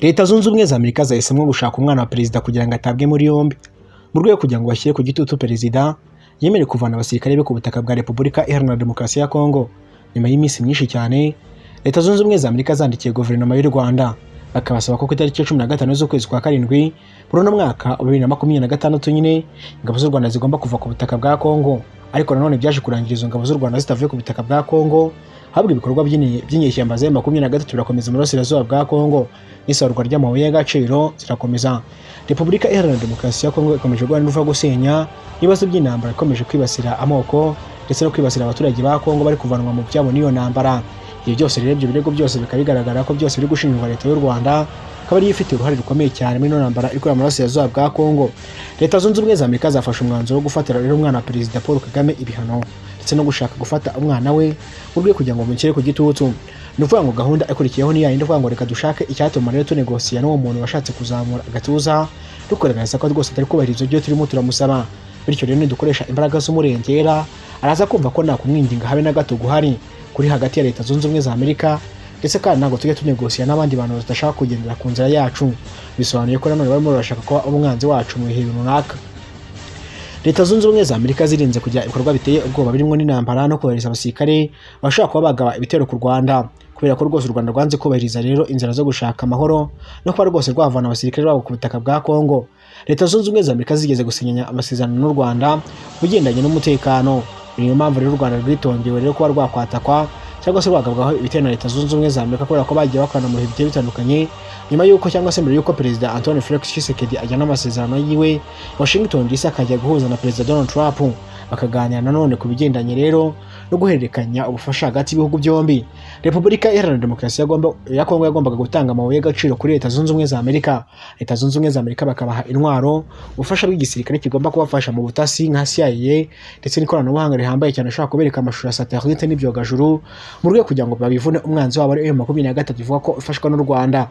Leta Zunze Ubumwe za Amerika zahisemo gushaka umwana wa perezida kugira ngo atabwe muri yombi, mu rwego kugira ngo bashyire ku gitutu perezida yemere kuvana abasirikare be ku butaka bwa Repubulika Iharanira Demokarasi ya Kongo. Nyuma y'iminsi myinshi cyane, Leta Zunze Ubumwe za Amerika zandikiye guverinoma y'u Rwanda, bakabasaba ko ku itariki ya 15 z'ukwezi kwa karindwi muri uno mwaka wa 2026 nyine, ingabo z'u Rwanda zigomba kuva ku butaka bwa Kongo. Ariko nanone byaje kurangira izo ngabo z'u Rwanda zitavuye ku butaka bwa Kongo, ahubwo ibikorwa by'inyeshyamba za M23 birakomeza mu burasirazuba bwa Kongo, n'isarurwa ry'amabuye y'agaciro zirakomeza. Repubulika Iharanira Demokarasi ya Kongo ikomeje guhura n'uruva gusenya, ibibazo by'intambara ikomeje kwibasira amoko ndetse no kwibasira abaturage ba Kongo bari kuvanwa mu byabo n'iyo ntambara. Ibyo byose rero, ibyo birego byose bikaba bigaragara ko byose biri gushinjwa leta y'u Rwanda, akaba ariyo ifite uruhare rukomeye cyane muri ino ntambara iri kubera mu burasirazuba bwa Kongo. Leta Zunze Ubumwe za Amerika zafashe umwanzuro wo gufatira rero umwana wa perezida Paul Kagame ibihano, ndetse no gushaka gufata umwana we mu rwego kugira ngo bamushyire ku gitutu. Ni ukuvuga ngo gahunda ikurikiyeho ni yayindi kuvuga ngo reka dushake icyatuma rero tunegosiya n'uwo muntu washatse kuzamura agatuza, dukugaragaza ko rwose atari kubahiriza ibyo turimo turamusaba. Bityo rero, nidukoresha imbaraga z'umurengera, araza kumva ko nta kumwinginga habe na gato guhari kuri hagati ya Leta Zunze Ubumwe za Amerika, ndetse kandi ntabwo tujya tunegosiya n'abandi bantu badashaka kugendera ku nzira yacu. Bisobanuye ko nanone barimo barashaka kuba umwanzi wacu mu bihe runaka. Leta Zunze Ubumwe za Amerika zirinze kugira ibikorwa biteye ubwoba birimo n'intambara no kohereza abasirikare bashobora kuba bagaba ibitero ku Rwanda, kubera ko rwose u Rwanda rwanze kubahiriza rero inzira zo gushaka amahoro no kuba rwose rwavana abasirikare babo ku butaka bwa Kongo. Leta Zunze Ubumwe za Amerika zigeze gusinyanya amasezerano n'u Rwanda mu bigendanye n'umutekano. Niyo mpamvu rero u Rwanda rwitondewe rero kuba rwakwatakwa cyangwa se rwagabwaho ibitero na Leta Zunze Ubumwe za Amerika, kubera ko bagiye bakorana mu bihe bigiye bitandukanye nyuma y'uko, cyangwa se mbere y'uko perezida Antoine Felix Tshisekedi ajyana amasezerano yiwe Washington DC, akajya guhuza na perezida Donald Trump, bakaganira nanone ku bigendanye rero no guhererekanya ubufasha hagati y'ibihugu byombi. Repubulika Iharanira Demokarasi ya Kongo yagombaga gutanga amabuye y'agaciro kuri Leta Zunze Ubumwe za Amerika, Leta Zunze Ubumwe za Amerika bakabaha intwaro, ubufasha bw'igisirikare kigomba kubafasha mu butasi nka CIA, ndetse n'ikoranabuhanga rihambaye cyane rishobora kubereka amashusho ya satellite n'ibyogajuru, mu rwego kugira ngo babivune umwanzi wabo ari M23 ivuga ko ifashwa n'u Rwanda.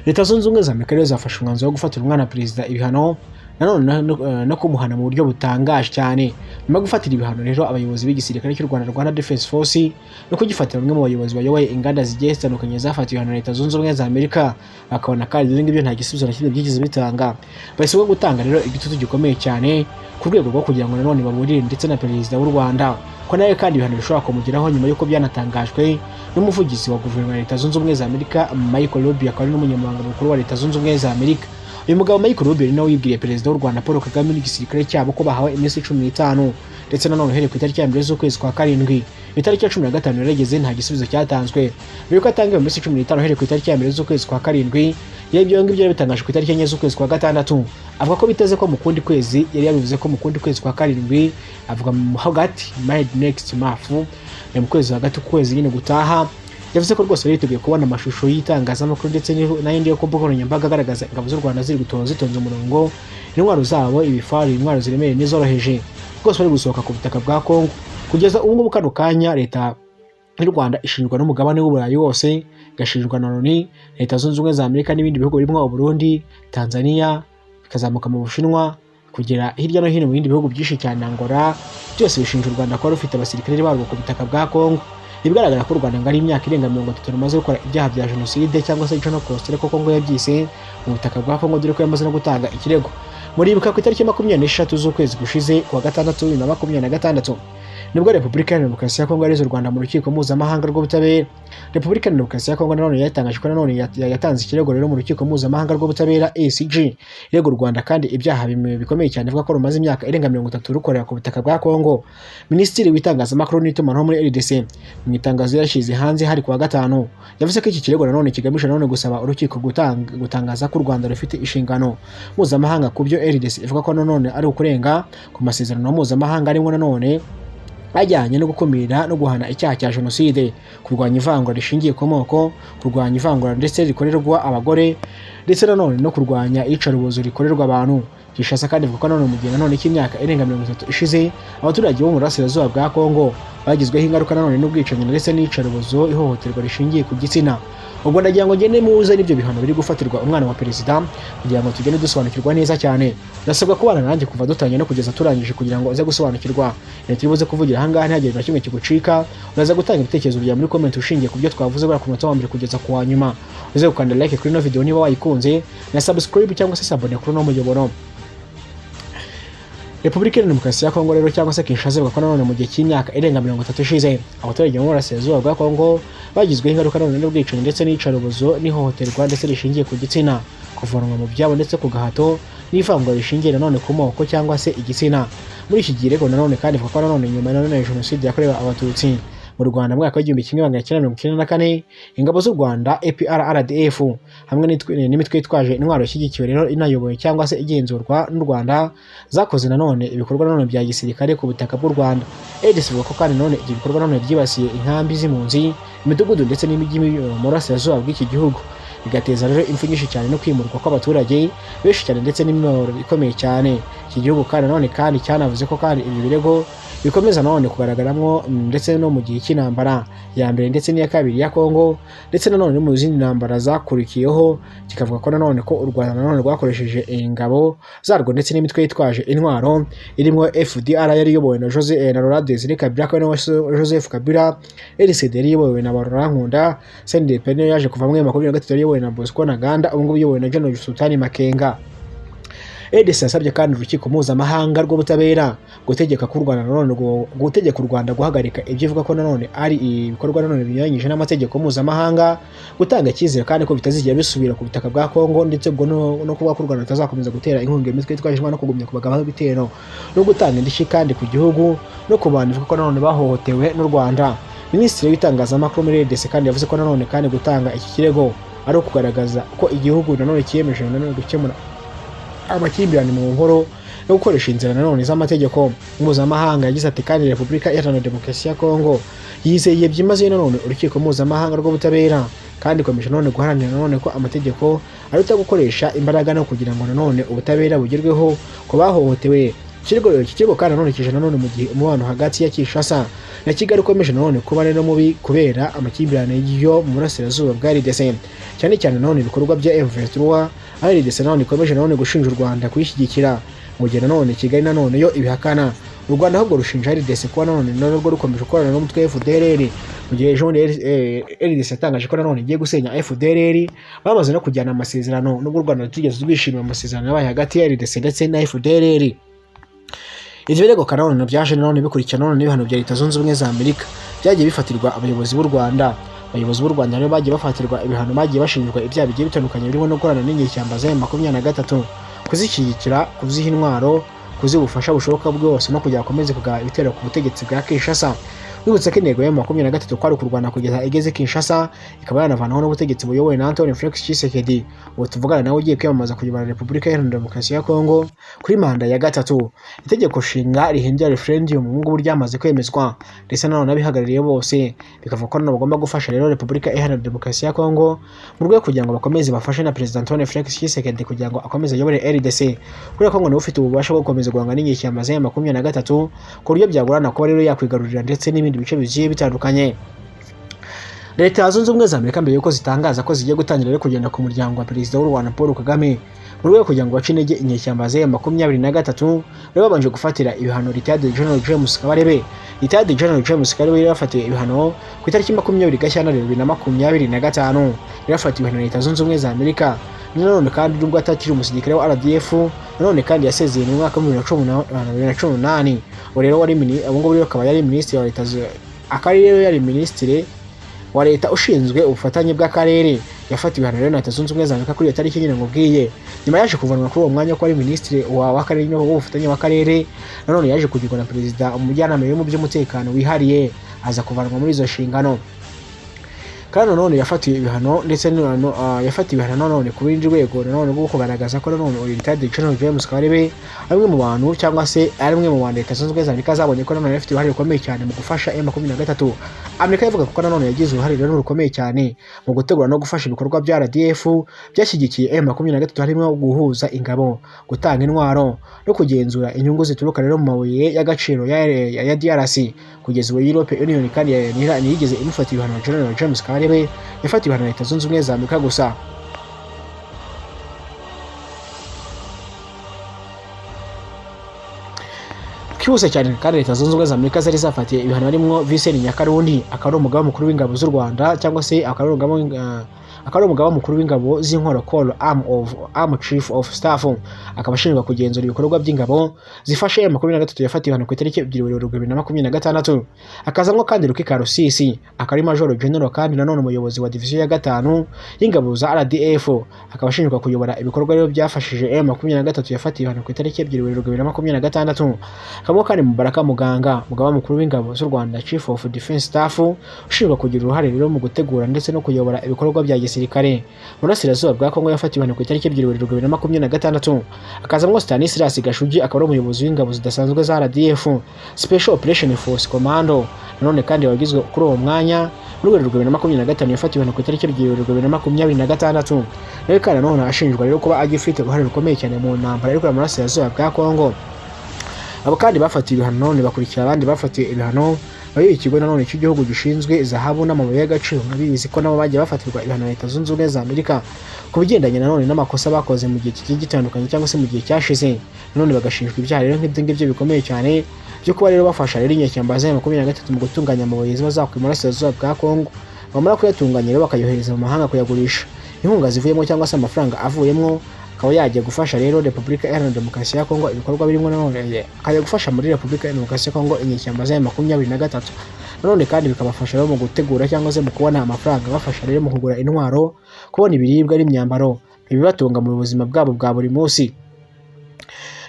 Leta Zunze Ubumwe za Amerika rero zafashe umwanzuro wo gufatira umwana perezida ibihano, nanone no kumuhana mu buryo butangaje cyane. Nyuma yo gufatira ibihano rero abayobozi b'igisirikare cy'u Rwanda, Rwanda Defense Force, no kugifatira bamwe mu bayobozi bayoboye inganda zigiye zitandukanye zafatiwe ibihano na Leta Zunze Ubumwe za Amerika, bakabona kandi ibyo ngibyo nta gisubizo na kimwe byigeze bitanga, bahisemo gutanga rero igitutu gikomeye cyane ku rwego rwo kugira ngo nanone baburire ndetse na perezida w'u Rwanda ko nawe kandi ibihano bishobora kumugeraho, nyuma y'uko byanatangajwe n'umuvugizi wa guverinoma ya Leta Zunze Ubumwe za Amerika, Michael Rubio, akaba ari n'umunyamabanga mukuru wa Leta Zunze Ubumwe za Amerika. Uyu mugabo Michael Rubio ni nawe wibwiriye perezida w'u Rwanda Paul Kagame n'igisirikare cyabo ko bahawe iminsi 15, ndetse nanone uhereye ku itariki ya 1 z'ukwezi kwa karindwi. Itariki ya 15 yarageze, nta gisubizo cyatanzwe. Mbere yuko atanga iyo minsi 15 uhereye ku itariki ya 1 z'ukwezi kwa karindwi, ibyo ngibyo yari bitangaje ku itariki 4 z'ukwezi kwa gatandatu, avuga ko biteze ko mu kundi kwezi, yari yabivuze ko mu kundi kwezi kwa karindwi, avuga mu hagati, mid next month, ni mu kwezi hagati, ukwezi nyine gutaha. Yavuze ko rwose bari biteguye kubona amashusho y'itangazamakuru ndetse n'ayandi yo ku mbuga nkoranyambaga agaragaza ingabo z'u Rwanda ziri gutonda, zitonze umurongo, intwaro zabo, ibifaru, intwaro ziremereye n'izoroheje, rwose bari gusohoka ku butaka bwa Kongo. Kugeza ubu ngubu, kano kanya, leta y'u Rwanda ishinjwa n'umugabane w'Uburayi wose, igashinjwa na Loni, Leta Zunze Ubumwe za Amerika n'ibindi bihugu birimo Uburundi, Tanzania, bikazamuka mu Bushinwa kugera hirya no hino mu bindi bihugu byinshi cyane, Angola, byose bishinja u Rwanda kuba rufite abasirikare barwo ku butaka bwa Kongo. Ibigaragara ko u Rwanda ngo ari imyaka irenga 30 rumaze gukora ibyaha bya jenoside cyangwa se Genocost, ko Kongo yabyise, mu butaka bwa Kongo, dore ko yamaze no gutanga ikirego. Muribuka ku itariki 23 z'ukwezi gushize kuwa gatandatu 2026, nibwo Repubulika Iharanira Demokarasi ya Kongo yareze u Rwanda mu Rukiko Mpuzamahanga rw'Ubutabera. Repubulika Iharanira Demokarasi ya Kongo nanone yatangaje ko nanone yatanze ikirego rero mu Rukiko Mpuzamahanga rw'Ubutabera, ICJ, irega u Rwanda kandi ibyaha bikomeye cyane, ivuga ko rumaze imyaka irenga 30 rukorera ku butaka bwa Kongo. Minisitiri w'Itangazamakuru n'Itumanaho muri RDC, mu itangazo yashyize hanze hari kuwa gatanu, yavuze ko iki kirego nanone kigamije nanone gusaba urukiko gutangaza ko u Rwanda rufite inshingano mpuzamahanga ku byo RDC ivuga ko nanone ari ukurenga ku masezerano mpuzamahanga, arimo nanone ajyanye no gukumira no guhana icyaha cya jenoside, kurwanya ivangura rishingiye ku moko, kurwanya ivangura ndetse rikorerwa abagore, ndetse nanone no kurwanya iyicarubozo rikorerwa abantu. Kinshasa kandi ivuga ko nanone mu gihe nanone cy'imyaka irenga 30 ishize, abaturage bo mu burasirazuba bwa Kongo bagizweho ingaruka nanone n'ubwicanyi ndetse n'iyicarubozo, ihohoterwa rishingiye ku gitsina. Ubwo ndagira ngo ngende muze n'ibyo bihano biri gufatirwa umwana wa perezida, kugira ngo tugende dusobanukirwa neza cyane. Ndasabwa kubana nanjye kuva dutangiye no kugeza turangije, kugira ngo uze gusobanukirwa ibintu turi buze kuvugira ahangaha, ntihagire na kimwe kigucika. Uraza gutanga ibitekerezo byawe muri comment ushingiye ku byo twavuze guhera ku munota wa mbere kugeza ku wa nyuma. Uze gukanda like kuri ino video niba wayikunze, na subscribe cyangwa se s'abonner kuri uno muyoboro. Repubulika Iharanira Demokarasi ya Kongo rero, cyangwa se Kinshasa, ivuga ko nanone mu gihe cy'imyaka irenga 30 ishize, abaturage bo mu burasirazuba bwa Kongo bagizweho ingaruka nanone n'ubwicanyi ndetse n'iyicarubozo n'ihohoterwa ndetse rishingiye ku gitsina, kuvanwa mu byabo ndetse ku gahato, n'ivangura rishingiye nanone ku moko cyangwa se igitsina. Muri iki gihe rero nanone kandi ivuga ko nanone nyuma nanone ya Jenoside yakorewe Abatutsi mu Rwanda mu mwaka wa 1994, ingabo z'u Rwanda APR RDF hamwe n'imitwe yitwaje intwaro ishyigikiwe rero, inayobowe cyangwa se igenzurwa n'u Rwanda, zakoze nanone ibikorwa nanone bya gisirikare ku butaka bw'u Rwanda. RDC ivuga ko kandi nanone ibyo bikorwa nanone byibasiye inkambi z'impunzi, imidugudu ndetse n'imijyi mu burasirazuba bw'iki gihugu, bigateza rero impfu nyinshi cyane no kwimurwa kw'abaturage benshi cyane ndetse n'imibabaro ikomeye cyane. Iki gihugu kandi nanone kandi cyanavuze ko kandi ibi birego bikomeza nanone kugaragaramo ndetse no mu gihe cy'intambara ya mbere ndetse n'iya kabiri ya Kongo, ndetse nanone no mu zindi ntambara zakurikiyeho. Kikavuga ko nanone ko u Rwanda nanone rwakoresheje ingabo zarwo ndetse n'imitwe yitwaje intwaro irimo FDR yari iyobowe na Jose na Laurent Desire Kabila, akaba nawe Joseph Kabila, RCD yari iyobowe na Laurent Nkunda, CNDP niyo yaje kuvamo M23 yari iyobowe na Bosco Ntaganda, ubu ngubu iyobowe na General Sultani Makenga. RDC yasabye kandi urukiko mpuzamahanga rw'ubutabera gutegeka ko u Rwanda nanone gutegeka u Rwanda guhagarika ibyo ivuga ko nanone ari ibikorwa nanone binyuranyije n'amategeko mpuzamahanga, gutanga icyizere kandi ko bitazigera bisubira ku butaka bwa Kongo, ndetse ubwo no kuvuga ko u Rwanda rutazakomeza gutera inkunga imitwe yitwaje intwaro no kugumya kubagabaho ibitero, no gutanga indishyi kandi ku gihugu no ku bantu ivuga ko nanone bahohotewe n'u Rwanda. Minisitiri w'itangazamakuru muri RDC kandi yavuze ko nanone kandi gutanga iki kirego ari ukugaragaza ko igihugu nanone cyiyemeje nanone gukemura amakimbirane mu nkoro no gukoresha inzira nanone z'amategeko mpuzamahanga. Yagize ati: "Kandi Repubulika Iharanira Demokarasi ya Kongo yizeye byimazeyo nanone urukiko mpuzamahanga rw'ubutabera, kandi ikomeje nanone guharanira nanone ko amategeko aruta gukoresha imbaraga, no kugira ngo nanone ubutabera bugerweho ku bahohotewe." Iki kirego kandi nanone kije nanone mu gihe umubano hagati ya Kinshasa na Kigali ukomeje nanone kuba rero mubi kubera amakimbirane yo mu burasirazuba bwa RDC, cyane cyane nanone ibikorwa bya M23, aho RDC nanone ikomeje nanone gushinja u Rwanda kuyishyigikira, mu gihe nanone Kigali nanone yo ibihakana. U Rwanda ahubwo rushinja RDC kuba nanone narwo rukomeje gukorana n'umutwe wa FDLR, mu gihe ejo bundi RDC yatangaje ko nanone igiye gusenya FDLR, bamaze no kujyana amasezerano, nubwo u Rwanda rutigeze rwishimira amasezerano yabaye hagati ya RDC ndetse na FDLR. Ivyo birego kandi nanone byaje nanone bikurikira nanone n'ibihano bya Leta Zunze Ubumwe za Amerika byagiye bifatirwa abayobozi b'u Rwanda. Abayobozi b'u Rwanda rero bagiye bafatirwa ibihano, bagiye bashinjwa ibyaha bigiye bitandukanye, birimo no gukorana n'inyeshyamba za M23, kuzishyigikira, kuziha intwaro, kuziha ubufasha bushoboka bwose, no kugira bakomeze kugaba ibitero ku butegetsi bwa Kinshasa. Wibutse ko intego ya M23 kwari ukurwana kugeza igeze Kinshasa, ikaba yanavanaho n'ubutegetsi buyobowe na Antoine Felix Tshisekedi, ubu tuvugana nawe ugiye kwiyamamaza kuyobora Repubulika Iharanira Demokarasi ya Kongo kuri manda ya gatatu. Itegeko nshinga rihindura referendum ubu ngubu ryamaze kwemezwa, ndetse nanone abihagarariye bose bikavuga ko nanone bagomba gufasha rero Repubulika Iharanira Demokarasi ya Kongo mu rwego kugira ngo bakomeze bafashe na Perezida Antoine Felix Tshisekedi kugira ngo akomeze ayobore RDC, kubera ko ngo niwe ufite ububasha bwo gukomeza guhangana n'inyeshyamba za M23, ku buryo byagorana kuba rero yakwigarurira ndetse n'ibindi bice bigiye bitandukanye. Leta Zunze Ubumwe za Amerika, mbere yuko zitangaza ko zigiye gutangira rero kugenda ku muryango wa Perezida w'u Rwanda Paul Kagame mu rwego kugira ngo bace intege inyeshyamba za M23, rero babanje gufatira ibihano Retired General James Kabarebe. Retired General James Kabarebe yari yafatiwe ibihano ku itariki 20 Gashyantare 2025. Yari yafatiwe ibihano na Leta Zunze Ubumwe za Amerika. Nanone kandi nubwo atakiri umusirikare wa RDF, nanone kandi yasezeye mu mwaka wa 2018. Ubu rero wari ubu ngubu rero akaba yari minisitiri wa leta, akaba rero yari minisitiri wa leta ushinzwe ubufatanye bw'akarere. Yafatiwe ibihano rero na Leta Zunze Ubumwe za Amerika kuri iyo tariki nyine ngubwiye. Nyuma yaje kuvanwa kuri uwo mwanya ko ari minisitiri w'akarere w'ubufatanye w'akarere. Nanone yaje kugirwa na perezida umujyanama mu by'umutekano wihariye, aza kuvanwa muri izo nshingano. Kandi nanone yafatiwe ibihano ndetse yafatiwe ibihano nanone ku rundi rwego nanone rwo kugaragaza ko nanone uyu Retired General James Kabarebe ari umwe mu bantu, cyangwa se ari umwe mu bantu Leta Zunze Ubumwe za Amerika zabonye ko nanone afite uruhare rukomeye cyane mu gufasha M23. Amerika ivuga ko nanone yagize uruhare rero rukomeye cyane mu gutegura no gufasha ibikorwa bya RDF byashyigikiye M23, harimo guhuza ingabo, gutanga intwaro no kugenzura inyungu zituruka rero mu mabuye y'agaciro ya DRC. Kugeza ubu Europe Union kandi ntiyigeze imufatira ibihano General James Kabarebe. Kabarebe yafatiwe na Leta Zunze Ubumwe za Amerika gusa. Twihuse cyane kandi Leta Zunze Ubumwe za Amerika zari zafatiye ibihano harimo Vincent Nyakarundi, akaba ari umugaba mukuru w'ingabo z'u Rwanda, cyangwa se akaba ari umugaba mukuru w'ingabo z'inkorokoro, Army Chief of Staff, akaba ashinzwe kugenzura ibikorwa by'ingabo zifashe M23 yafatiwe ibihano ku itariki 2 Werurwe 2026. Akazamwo kandi Ruki Karusisi, akaba ari Major General kandi nanone umuyobozi wa diviziyo ya gatanu y'ingabo za RDF, akaba ashinjwa kuyobora ibikorwa rero byafashije M23 yafatiwe ibihano ku itariki 2 Werurwe 2026. Hakabamo kandi Mubaraka Muganga, umugaba mukuru w'ingabo z'u Rwanda, Chief of Defense Staff, ushinjwa kugira uruhare rero mu gutegura ndetse no kuyobora ibikorwa bya gisirikare mu burasirazuba bwa Kongo, yafatiwe ibihano ku itariki 2 Werurwe 2026. Hakazamo Stanislas Gashugi, akaba ari umuyobozi w'ingabo zidasanzwe za RDF, Special Operation Force Commando, nanone kandi wagizwe kuri uwo mwanya muri Werurwe 2025, yafatiwe ibihano ku itariki 2 Werurwe 2026. Nawe kandi nanone ashinjwa rero kuba agifite uruhare rukomeye cyane mu ntambara iri kubera mu burasirazuba bwa Kongo. Abo kandi bafatiwe ibihano none bakurikira abandi bafatiwe ibihano bari ikigo nanone cy'igihugu gishinzwe zahabu n'amabuye y'agaciro. Murabizi ko nabo bagiye bafatirwa ibihano na Leta Zunze Ubumwe za Amerika ku bigendanye nanone n'amakosa bakoze mu gihe kigiye gitandukanye cyangwa se mu gihe cyashize, nanone bagashinjwa ibyaha rero nk'ibyo ngibyo bikomeye cyane byo kuba rero bafasha rero inyeshyamba za 23 mu gutunganya amabuye ziba zakuye mu burasirazuba bwa Kongo, bamara kuyatunganya rero bakayohereza mu mahanga kuyagurisha, inkunga zivuyemo cyangwa se amafaranga avuyemo akaba yajya gufasha rero Repubulika Iharanira Demokarasi ya Kongo ibikorwa birimo, nanone akajya gufasha muri Repubulika Iharanira Demokarasi ya Kongo inyeshyamba za 23, nanone kandi bikabafasha rero mu gutegura cyangwa se mu kubona amafaranga abafasha rero mu kugura intwaro, kubona ibiribwa n'imyambaro ibibatunga mu buzima bwabo bwa buri munsi.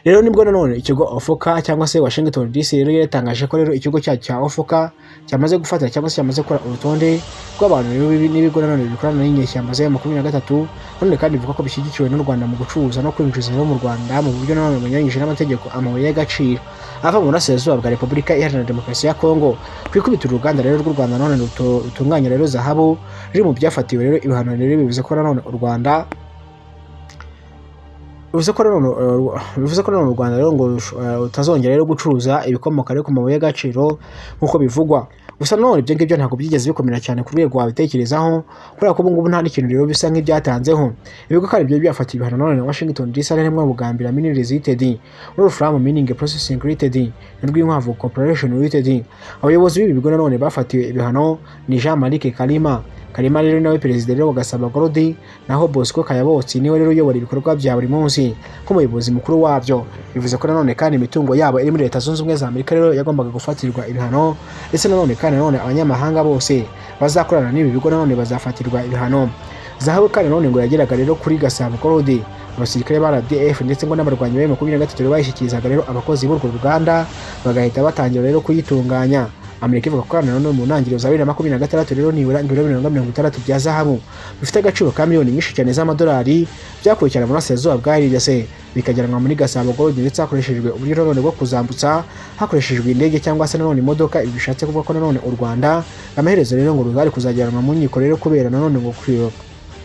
Rero nibwo nanone ikigo Ofoka cyangwa se Washington DC rero yatangaje ko rero ikigo cyacu cya Ofoka cyamaze gufata cyangwa se cyamaze gukora urutonde rw'abantu rero n'ibigo nanone bikorana n'inyeshyamba za 23, none kandi bivuga ko bishyigikiwe n'u Rwanda mu gucuruza no kwinjiza rero mu Rwanda mu buryo nanone bunyuranyije n'amategeko amabuye y'agaciro ava mu burasirazuba bwa Repubulika Iharanira Demokarasi ya Kongo. Ku ikubitiro uruganda rero rw'u Rwanda nanone rutunganya rero zahabu ruri mu byafatiwe rero ibihano. Rero bivuze ko nanone u Rwanda bivuze ko nanone u Rwanda rero ngo rutazongera rero gucuruza ibikomoka rero ku mabuye y'agaciro nk'uko bivugwa. Gusa nanone ibyo ngibyo ntabwo byigeze bikomera cyane ku rwego wabitekerezaho, kubera ko ubu ngubu nta n'ikintu rero bisa nk'ibyatanzeho. Ibigo kandi byari byafatiwe ibihano nanone na Washington DC harimo Bugambira Minerals Limited, Wolfram Mining Processing Limited na Rwinkwavu Corporation Limited. Abayobozi b'ibi bigo nanone bafatiwe ibihano ni Jean Marie Kalima Kalima rero nawe perezida rero wa Gasabo Gold, naho Bosco Kayabotsi niwe rero uyobora ibikorwa bya buri munsi nk'umuyobozi mukuru wabyo. Bivuze ko nanone kandi imitungo yabo iri muri Leta Zunze Ubumwe za Amerika rero yagombaga gufatirwa ibihano, ndetse nanone kandi nanone abanyamahanga bose bazakorana n'ibi bigo nanone bazafatirwa ibihano. Zahabu kandi nanone ngo yageraga rero kuri Gasabo Gold, abasirikare ba RDF ndetse ngo n'abarwanyi ba 23 bayishyikirizaga rero abakozi b'urwo ruganda, bagahita batangira rero kuyitunganya. Amerika ivuga ko kandi nanone mu ntangiriro za 2026 rero nibura ibiro 60 bya zahabu bifite agaciro ka miliyoni nyinshi cyane z'amadolari byakuwe cyane mu burasirazuba bwa RDC bikajyanwa muri Gasabo Gold, ndetse hakoreshejwe uburyo nanone bwo kuzambutsa hakoreshejwe indege cyangwa se nanone imodoka. Ibi bishatse kuvuga ko nanone u Rwanda amaherezo rero ngo ruzari kuzajyanwa mu nkiko rero kubera nanone ngo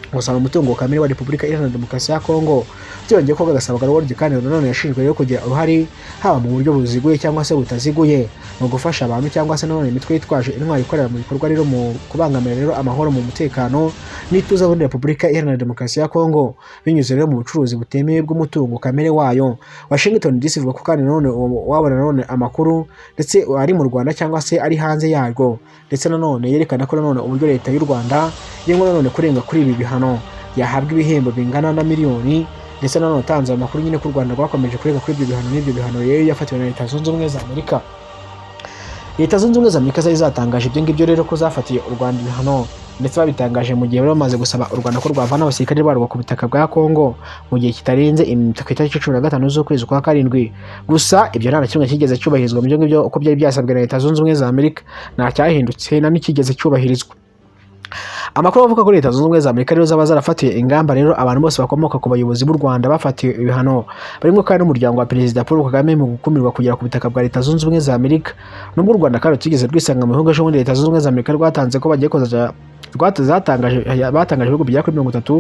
gusaba umutungo kamere wa Repubulika Iharanira Demokarasi ya Kongo. Byongeye ko Gasabo Gold kandi nanone yashinjwe rero kugira uruhare haba mu buryo buziguye cyangwa se butaziguye mu gufasha abantu cyangwa se nanone imitwe yitwaje intwaro ikorera mu bikorwa rero mu kubangamira rero amahoro mu mutekano n'ituze muri Repubulika Iharanira Demokarasi ya Kongo binyuze rero mu bucuruzi butemewe bw'umutungo kamere wayo. Washington DC ivuga ko kandi nanone wabona nanone amakuru ndetse ari mu Rwanda cyangwa se ari hanze yarwo, ndetse nanone yerekana ko nanone uburyo leta y'u Rwanda irimo nanone kurenga kuri ibi bihano yahabwa ibihembo bingana na miliyoni, ndetse nanone utanze amakuru nyine ko u Rwanda rwakomeje kurenga kuri ibyo bihano n'ibyo bihano rero yafatiwe na Leta Zunze Ubumwe za Amerika. Leta Zunze Ubumwe za Amerika zari zatangaje ibyo ngibyo rero ko zafatiye u Rwanda ibihano, ndetse babitangaje mu gihe bari bamaze gusaba u Rwanda ko rwavana abasirikare barwo ku butaka bwa Kongo mu gihe kitarenze ku itariki 15 z'ukwezi kwa karindwi. Gusa ibyo nta na kimwe cyigeze cyubahirizwa mu byo ngibyo uko byari byasabwe na Leta Zunze Ubumwe za Amerika, nta cyahindutse nta n'ikigeze cyubahirizwa. Amakuru avuga ko Leta Zunze Ubumwe za Amerika rero zaba zarafatiye ingamba rero abantu bose bakomoka ku bayobozi b'u Rwanda bafatiwe ibihano, barimo kandi n'umuryango wa Perezida Paul Kagame mu gukumirwa kugera ku butaka bwa Leta Zunze Ubumwe za Amerika. Nubwo u Rwanda kandi rutigeze rwisanga mu bihugu ejo bundi Leta Zunze Ubumwe za Amerika rwatanze ko bagiye kuzajya batangaje ibihugu bigera kuri 30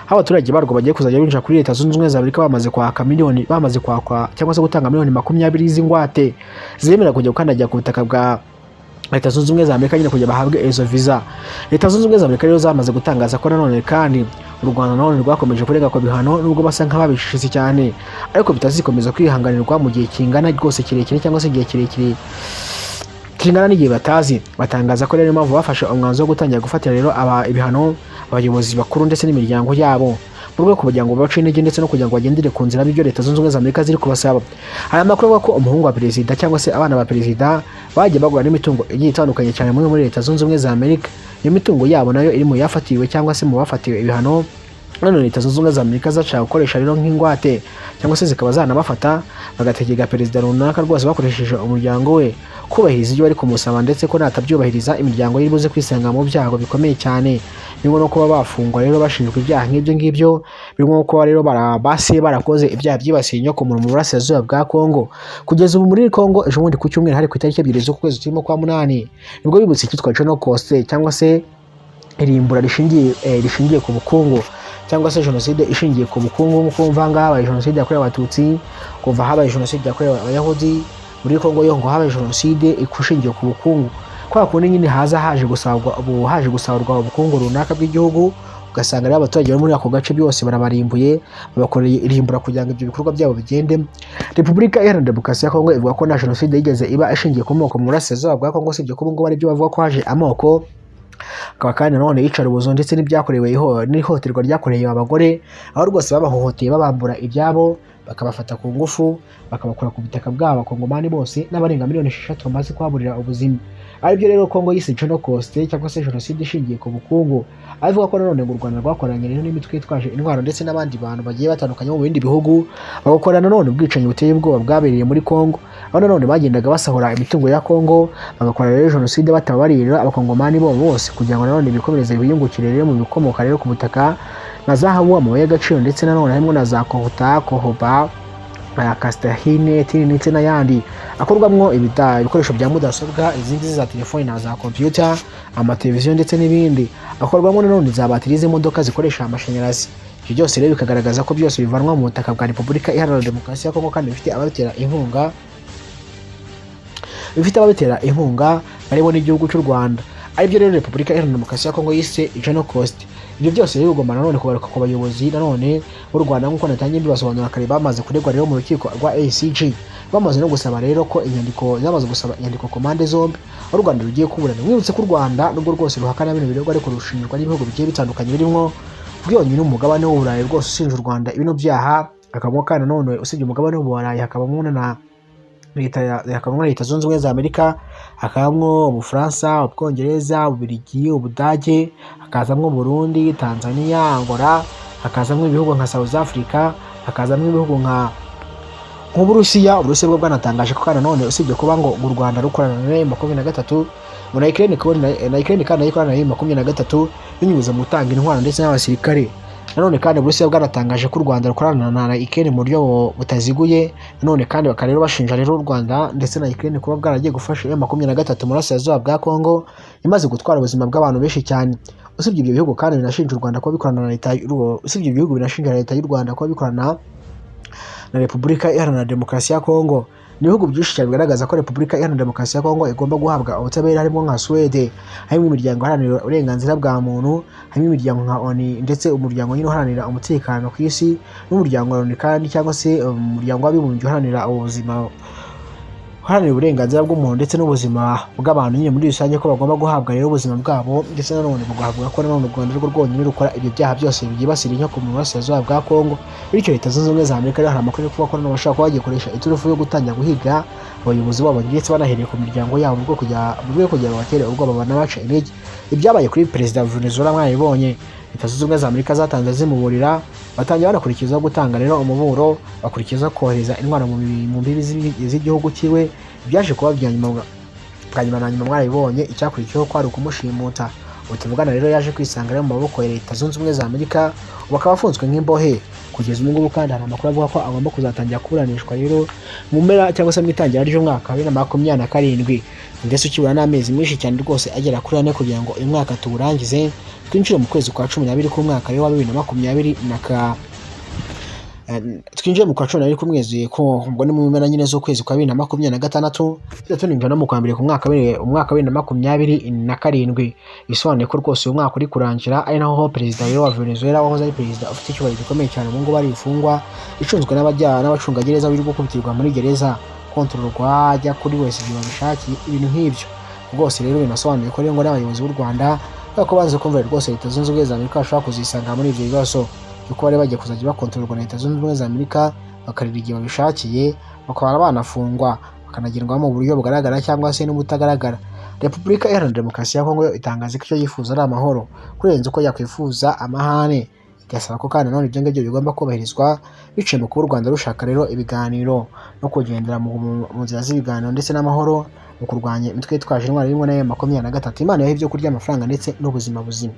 aho abaturage barwo bagiye kuzajya binjira kuri Leta Zunze Ubumwe za Amerika bamaze kwaka miliyoni, bamaze kwakwa cyangwa se gutanga miliyoni 20 z'ingwate zemerera kujya gukandagira ku butaka bwa Leta Zunze Ubumwe za Amerika nyine kugira bahabwe izo visa. Leta Zunze Ubumwe za Amerika rero zamaze gutangaza ko nanone kandi u Rwanda nanone rwakomeje kurega ku bihano, nubwo basa nk'ababishishitse cyane, ariko bitazikomeza kwihanganirwa mu gihe kingana rwose kirekire, cyangwa se igihe kirekire kingana n'igihe batazi. Batangaza ko rero impamvu bafashe umwanzuro wo gutangira gufatira rero aba ibihano abayobozi bakuru ndetse n'imiryango yabo, mu rwego kugira ngo babace intege ndetse no kugira ngo bagendere ku nzira y'ibyo Leta Zunze Ubumwe za Amerika ziri kubasaba. Hari amakuru avuga ko umuhungu wa perezida cyangwa se abana ba perezida bagiye bagura n'imitungo igiye itandukanye cyane muri Leta Zunze Ubumwe za Amerika. Iyo mitungo yabo nayo iri mu yafatiwe cyangwa se mu bafatiwe ibihano. None Leta Zunze Ubumwe za Amerika zashaka gukoresha rero nk'ingwate, cyangwa se zikaba zanabafata bagategeka perezida runaka rwose bakoresheje umuryango we kubahiriza ibyo bari kumusaba, ndetse ko natabyubahiriza imiryango ye iri buze kwisanga mu byago bikomeye cyane, birimo no kuba bafungwa rero bashinjwa ibyaha nk'ibyo ngibyo, birimo no kuba rero base barakoze ibyaha byibasiye inyokomuntu mu burasirazuba bwa Kongo. Kugeza ubu muri Kongo, ejo bundi ku cyumweru, hari ku itariki 2 z'ukwezi turimo kwa munani, nibwo bibutse icyitwa Genocost, cyangwa se irimbura rishingiye ku bukungu, cyangwa se jenoside ishingiye ku bukungu. Nk'uko wumva ngaha habaye jenoside yakorewe Abatutsi, kuva habaye jenoside yakorewe Abayahudi, muri Kongo yo ngo habaye jenoside ishingiye ku bukungu. Kwa kundi nyine haza haje gusarurwa ubu, haje gusarurwa ubukungu runaka bw'igihugu, ugasanga rero abaturage bari muri ako gace byose barabarimbuye, babakoreye irimbura kugira ngo ibyo bikorwa byabo bigende. Repubulika Iharanira Demokarasi ya Kongo ivuga ko nta jenoside yigeze iba ishingiye ku moko mu burasirazuba bwa Kongo, usibye ko ubu ngubu aribyo bavuga ko haje amoko, akaba kandi nanone iyicarubozo ndetse n'ibyakorewe n'ihohoterwa ryakorewe abagore, aho rwose babahohoteye, babambura ibyabo, bakabafata ku ngufu, bakabakura ku butaka bwabo. Abakongomani bose n'abarenga miliyoni 6 bamaze kuhaburira ubuzima, aribyo rero Kongo yise Genocost, cyangwa se jenoside ishingiye ku bukungu. Avuga ko nanone ngo u Rwanda rwakoranye rero n'imitwe yitwaje intwaro ndetse n'abandi bantu bagiye batandukanye bo mu bindi bihugu, bagakora nanone ubwicanyi buteye ubwoba bwabereye muri Kongo, aho nanone bagendaga basahura imitungo ya Kongo, bagakora rero jenoside batabarira Abakongomani bo bose, kugira ngo nanone bikomereze, biyungukire rero mu bikomoka rero ku butaka nka zahabu, amabuye y'agaciro, ndetse nanone harimo na za kohuta, kohoba, kasitahine, tini ndetse n'ayandi akorwamwo ibikoresho bya mudasobwa, izi ngizi za telefoni na za computer, amateleviziyo ndetse n'ibindi, akorwamo nanone za batiri z'imodoka zikoresha amashanyarazi. Ibyo byose rero bikagaragaza ko byose bivanwa mu butaka bwa Repubulika Iharanira Demokarasi ya Kongo, kandi bifite ababitera inkunga barimo n'igihugu cy'u Rwanda, aribyo rero Repubulika Iharanira Demokarasi ya Kongo yise Genocost. Ibyo byose rero bigomba nanone kugaruka ku bayobozi nanone b'u Rwanda, nk'uko natangiye mbibasobanurira kare. Bamaze kuregwa rero mu rukiko rwa ACG, bamaze no gusaba rero ko inyandiko, zamaze gusaba inyandiko ku mpande zombi, aho u Rwanda rugiye kuburana. Mwibutse ko u Rwanda nubwo rwose ruhakana bino birego, ariko rushinjwa n'ibihugu bigiye bitandukanye, birimo byonyine umugabane w'Uburayi rwose ushinja u Rwanda bino byaha, hakabamo kandi nanone, usibye umugabane w'Uburayi, hakabamo na leta, hakabamo Leta Zunze Ubumwe za Amerika, hakabamo Ubufaransa, Ubwongereza, Ububiligi, Ubudage, hakazamo Burundi, Tanzania, Angola, hakazamo ibihugu nka South Africa, hakazamo ibihugu nk'Uburusiya. Uburusiya bwo bwanatangaje ko kandi nanone, usibye kuba ngo u Rwanda rukorana na M23, ngo na Ukraine na Ukraine kandi nayo ikorana na M23 binyuze mu gutanga intwaro ndetse n'abasirikare. Nanone kandi Uburusiya bwanatangaje ko u Rwanda rukorana na Ukraine mu buryo butaziguye. Nanone kandi bakaba rero bashinja rero u Rwanda ndetse na Ukraine kuba bwaragiye gufasha M23 mu burasirazuba bwa Kongo, imaze gutwara ubuzima bw'abantu benshi cyane. Usibye ibyo bihugu kandi binashinja u Rwanda kuba bikorana na leta usibye ibyo bihugu binashinja leta y'u Rwanda kuba bikorana na Repubulika Iharanira Demokarasi ya Kongo, ni ibihugu byinshi cyane bigaragaza ko Repubulika Iharanira Demokarasi ya Kongo igomba guhabwa ubutabera, harimo nka Suwede, harimo imiryango iharanira uburenganzira bwa muntu, harimo imiryango nka ONU, ndetse umuryango nyine uharanira umutekano ku isi, n'umuryango wa ONU kandi, cyangwa se umuryango w'Abibumbye uharanira ubuzima, uharanira uburenganzira bw'umuntu ndetse n'ubuzima bw'abantu nyine muri rusange, ko bagomba guhabwa rero ubuzima bwabo. Ndetse nanone bugahabwa ko nanone u Rwanda rwo rwonyine rukora ibyo byaha byose byibasira inyoko mu burasirazuba bwa Kongo. Bityo Leta Zunze Ubumwe za Amerika rero, hari amakuru yo kuvuga ko nanone bashobora kuba bagikoresha iturufu yo gutangira guhiga abayobozi babo, ndetse banahereye ku miryango yabo, mu rwego kugira ngo batere ubwoba banabace intege. Ibyabaye kuri perezida wa Venezuela mwabibonye. Leta Zunze Ubumwe za Amerika zatanze zimuburira, batangira banakurikizaho gutanga rero umuburo, bakurikiza kohereza intwaro mu mbibi z'igihugu cyiwe. Ibyaje kuba bya nyuma, bwa nyuma na nyuma, mwarabibonye, icyakurikiyeho kwari ukumushimuta. Ubu tuvugana rero yaje kwisanga rero mu maboko ya Leta Zunze Ubumwe za Amerika, ubu akaba afunzwe nk'imbohe kugeza ubu ngubu. Kandi hari amakuru avuga ko agomba kuzatangira kuburanishwa rero mu mpera cyangwa se mu itangira ry'umwaka wa 2027, ndetse ukibura n'amezi menshi cyane rwose agera kuri 4 kugira ngo uyu mwaka tuwurangize, twinjire mu kwezi kwa 12 k'umwaka rero wa bibiri na makumyabiri na ka Twinjiye mu kwa 12 kumwezi ko ubwo ni mu mpera nyine z'ukwezi kwa 2026, tujya tuninjira no mu kwa mbere ku mwaka umwaka wa 2027. Bisobanuye ko rwose uyu mwaka uri kurangira, ari naho perezida rero wa Venezuela, wahoze ari perezida ufite icyubahiro gikomeye cyane, ubu ngubu ari imfungwa icunzwe n'abacungagereza, biri gukubitirwa muri gereza, kontororwa, ajya kuri wese igihe babishakiye, ibintu nk'ibyo rwose. Rero binasobanuye ko rero ngo n'abayobozi b'u Rwanda, kubera ko banze kumva rwose Leta Zunze Ubumwe za Amerika, bashobora kuzisanga muri ibyo bibazo, kuko bari bagiye kuzajya bakontororwa na Leta Zunze Ubumwe za Amerika, bakarira igihe babishakiye, bakaba banafungwa, bakanagendwaho mu buryo bugaragara cyangwa se n'ubutagaragara. Repubulika Iharanira Demokarasi ya Kongo yo itangaza ko icyo yifuza ari amahoro kurenza uko yakwifuza amahane, igasaba ko kandi nanone ibyo ngibyo bigomba kubahirizwa biciye mu kuba u Rwanda rushaka rero ibiganiro no kugendera mu nzira z'ibiganiro ndetse n'amahoro mu kurwanya imitwe yitwaje intwaro irimo na M23. Imana yaha ibyo kurya, amafaranga ndetse n'ubuzima buzima.